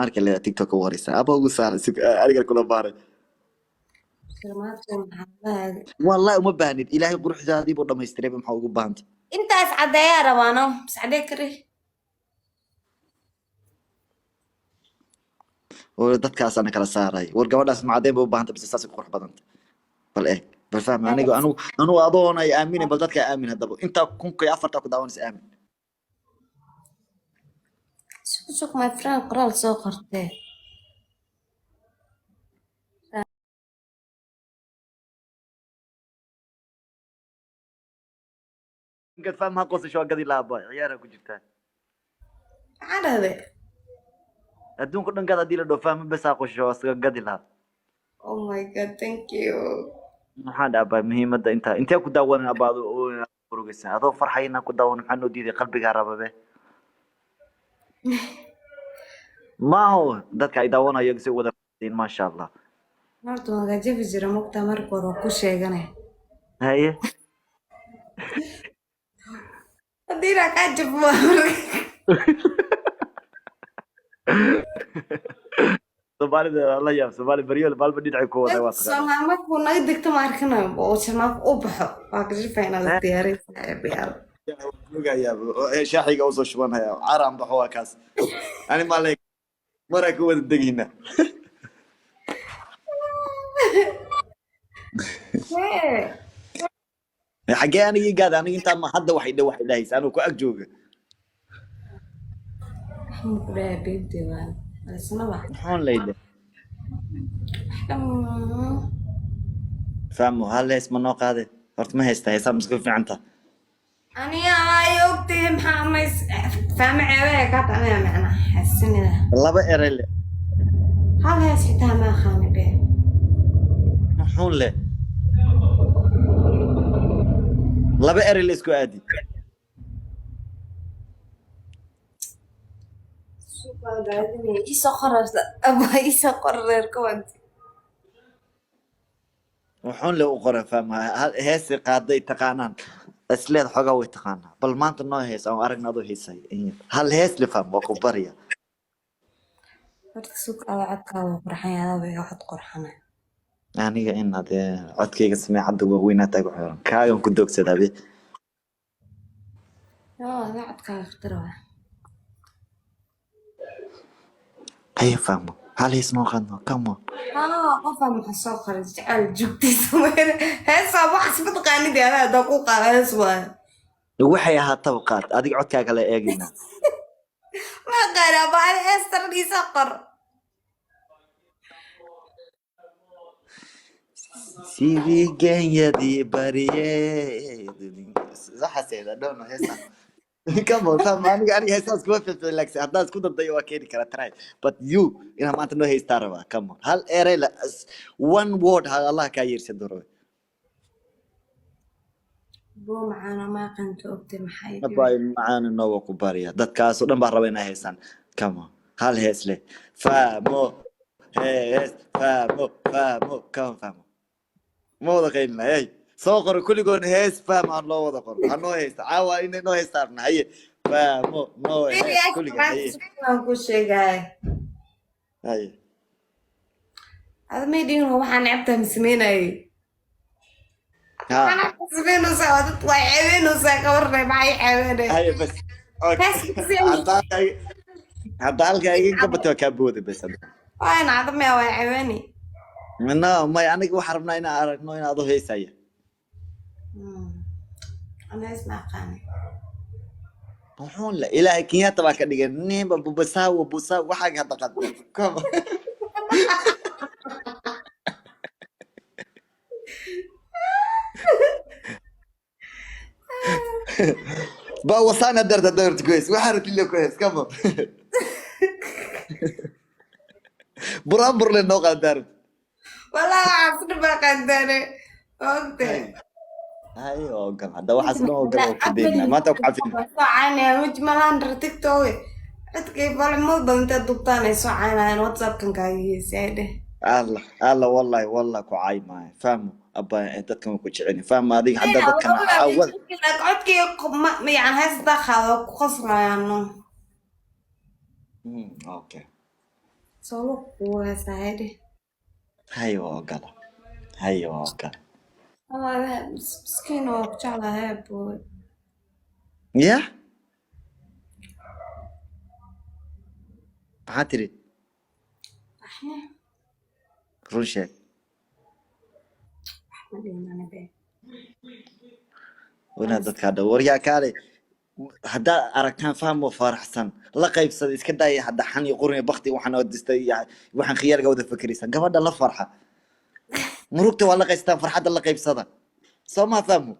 Marka leedahay TikTok ugu horeysa aba ugu saaray aniga kula baaray. Sharmaarke maxaa lahayd? Wallahi uma baahnid, Ilaahay quruxdaadii buu dhamaystiray, maxaa ugu baahanta? Intaas caddeeyaa rabaano bas, caddee kari. Oo dadkaasaana kala saaray. War gabadhaas macadeen bay u baahanta, bise saasay ku qurux badanta. Bal eeg, bal fahma, aniga anu adoon ay aaminin, bal dadka aamin haddaba. Intaa kunka iyo afartaa ku daawanaysa aamin. Sug, sug, my friend, qoraal soo qortee. Gad fahma, ha qosasho, waa gadi lahaa boy, ciyaara ku jirtaa. Maxaa dhahday? Adduunka dhan gad haddii la dhoo, fahma bes ha qosasho, waa iskaga gadi lahaa. Oh my God, thank you. Maxaa dhaabaa muhiimadda intaa intee ku daawanan abaado oo urugaysa adoo farxayna ku daawan? Maxaa noo diiday? Qalbigaa rababe maaho dadka ay daawanayo si wada fahansiin, maasha Allah. Horta waan gajabi jira mugtaa, marka hore waa ku sheeganay. Haye. Haddii inaa kaa jabo waa marka. Soomaalida la yaab, Soomaali baryool maalba dhinacay ku waday, waa taqaanaa. Soomaali markuu naga degto ma arkanayo oo sharmaarka u baxo, waa gajafaa inaad diyaaraysa, saaxiibayaal. Jogayaa shaaxiga usoo shubanaya, caraan baxo, waa kaas. Ani maale maraa ku wada degayna. Hee. Xaggee aniga ii gaada? Aniga intaa ma hadda waxay dhe waxay dhahaysa anuu ku ag jooga. Waxaan ku dhahay beebtay waan isnaba. Maxaan leeyahay? Fahmo, hal hees ma noo qaade horta? Ma haysta heesaa miska fiicanta? Aniga ay ogtahay, maxaa mays fahme ceebaya kaa tacnaya macnaa xasinida. Laba erey le. Hal hees xitaa ma aqaani be. Muxuun le, laba erey la isku aadi. Isoo qor ama isoo qor reer comment. Muxuun le u qora fahma, heesi qaaday taqaanaan isleed xoogaa way taqaanaa. Bal maanta noo hees aan aragna adoo heesay, hal hees le. Faham, waa ku barya. Horta sug, ada codkaa waa qurxan yahay, adaa iga cod qurxana. Aniga inaad codkayga sameecadda waaweynaa ku xiran kaagan ku doogsadaa be. Yoo, adaa codkaaga khatar waa. Haye fahmo, hal hees noo qaadno, come on. Haa, qofaa maxaa soo qoray? Jecel jugtiisa weyne heesaa waxas ma taqaanid, adaa hadaa ku qaada hees waayo. Waxay ahaataba qaad, adiga codkaaga la eegaynaa. Ma aqaani aba ani, hees taran isoo qor. Sidii genyadii bariye waxaas dhono heesa. Come on, faham, aniga heesaas kuma fiicin, laakiin haddaan isku dadayo waa keeni karaa, try. But you inaa maanta noo heystaa rabaa. Come on, hal erey la, one word ha Allah kaa yeersan doono. Buu macaana ma aqaanto, ogtay maxaa ii dhibay? Abay macaana nooga ku barya, dadkaasoo dhan baa raba inay heesaan. Come on, hal hees leh fahmo, hees fahmo, fahmo, come on, fahmo. Ma wada qaylina? Hey, soo qoro kulligoon hees fahmo, aan loo wada qoro, ha noo heysta caawa, inay noo heystaan. Haye fahmo, noo hees kulligoon, haye. Aan ku sheegaya. Haye. Ada may dhihin waxaa necabtaa ma sameynayay. Ha. Waxaa necabtaa sameynaysaa, waa dad waa ceebeynaysaa, kabarnay maxay ceebeynay? Haye bas, okay. Hadda halkaa iga gabatay waa kaa booday bas hadda. Waa nacda maya, waa ceebeynay. No may, aniga waxaan rabnaa inaan aragno in adoo heesaya. Ana hees ma aqaani. Muxuun le Ilaahay Kenyatta baa ka dhigay nimba bubasawa busa waxaaga hadda qadda. Come on. Ba wasana darta darta ku hees, waxaa rabtid le ku hees. Come on, buraanbur le noo qaad daarta. Walaa waxaas dhan baa qandaane ogtay. Hay ogal hadda waxaas dhan ogal oo ku deynaa maanta ku cafin. Soo caynayaan weji malahan rar TikTok codkay falxumad badan intay dubtaan ay soo caynayaan WhatsAppkan kaaga heesay ay dheh. Allah Allah, wallahi wallahi ku caay maayo fahmo abba, dadkan way ku jecelin fahmo, adiga hadda dadkan awal. Codkii yani heestaa qaado ku qoslayaan no. Okay. Solo kugu heesaa dheh. Hay, waa ogala. Hay, waa ogala. Miskiin waa ku jeclahay, boy. Ya, maxaa tiri? Waxna. Run sheeg. Ma dhihin aniga. Wanaad dadkaa dhow waryaa kaale. Haddaad aragtaan Fahmo faraxsan, la qaybsada. Iska daaya hadda xan iyo qurun iyo bakti. Waxaan oo distay iyo waxaan khiyaarga wada fekeraysan. Gabadha la farxa, murugta waa la qaybsataan, farxadda la qaybsada. Soo maa Fahmo?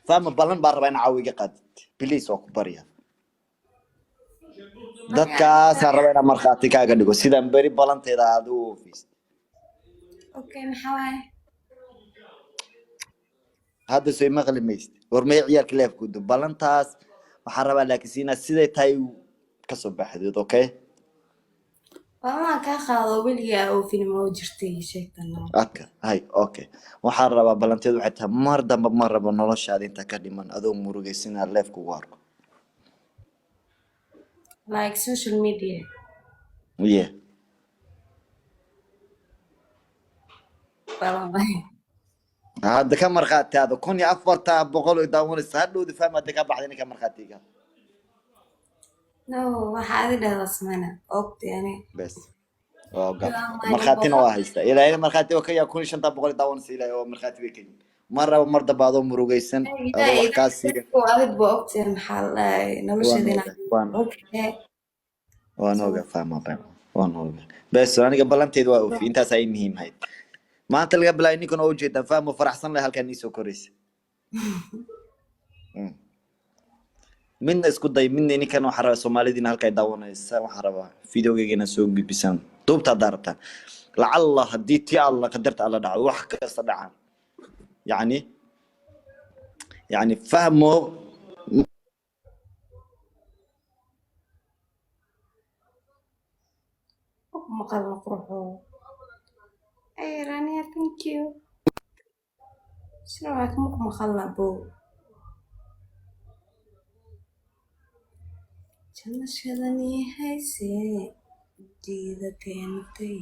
Fahmo, ballan baan rabaa in caawiga qaadid. Please, waa ku barya. Dadkaasaan rabaa inaan markhaati kaaga dhigo sidaan beri ballanteeda aad u oofisid. Okay, maxaa waaye? Hadda soo maqli maysid. War may ciyaalka leefkudo ballantaas waxaan rabaa, laakiin si inaad siday tahay kasoo baxdid, okay? Ballan kaa qaado weligaa oofin ma jirtay sheegtan. Adka hay, okay. Waxaan rabaa, ballanteedu waxay tahay, mar damba ma rabo noloshaada inta ka dhiman adoo murugaysan inaad leef kugu arko. Like social media? Yeah. Ballan waay. Hadda ka markhaatiaado 1400 oo daawanaysa hadhowda. Fahma, hadda ka baxda ninka markhaatiga. No, waxa adi dhahdaa sameyna ogti ani. Bes, waa ogal. Ilaa Markhaatina waa haystaa. Ilaahay markhaati waa ka yaa. 1500 daawanaysa, Ilaahay oo markhaati bay ka yihiin. Ma rabo mar dambe adoo murugaysan, adoo wax kaa siiga. Adig ba ogti, maxaa la dhahay, nolosheeda Waan inaan oga, waan okay. waan oga, fahma, waan oga. Bes, aniga ballanteedu waa oofi. Intaas ay muhiim ahayd. Maanta laga bilaabay ninkan oo ujeedaan Fahmo faraxsan leh halkan iisoo koraysa. Midna isku day, midna ninkan waxaa rabaa Soomaalidiina halkay daawanaysa. Waxaa rabaa videogeyga inaad soo gudbisaan, duubta haddaa rabtaan. Lacalla haddii tii Alla qadarta Alla dhacdo, wax kasta dhacaan, yani Fahmo. Maqalna qurxo. Ay Rania, thank you. Sida waa kuma maqalna bo. Jamashadani hayse diida keentay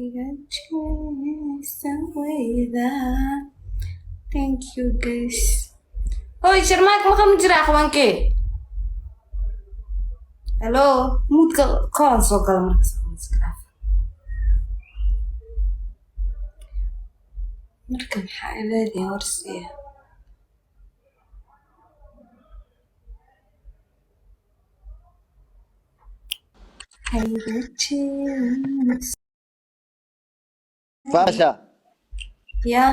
iga jeesan weyda. Thank you, guys. Hoy, Sharmaak, maqal ma jira aqwaankee? Hello, muudka kolan soo gala markas. Marka maxaa leedahay warsiya? Hayga jeesan. Faasha. Ya.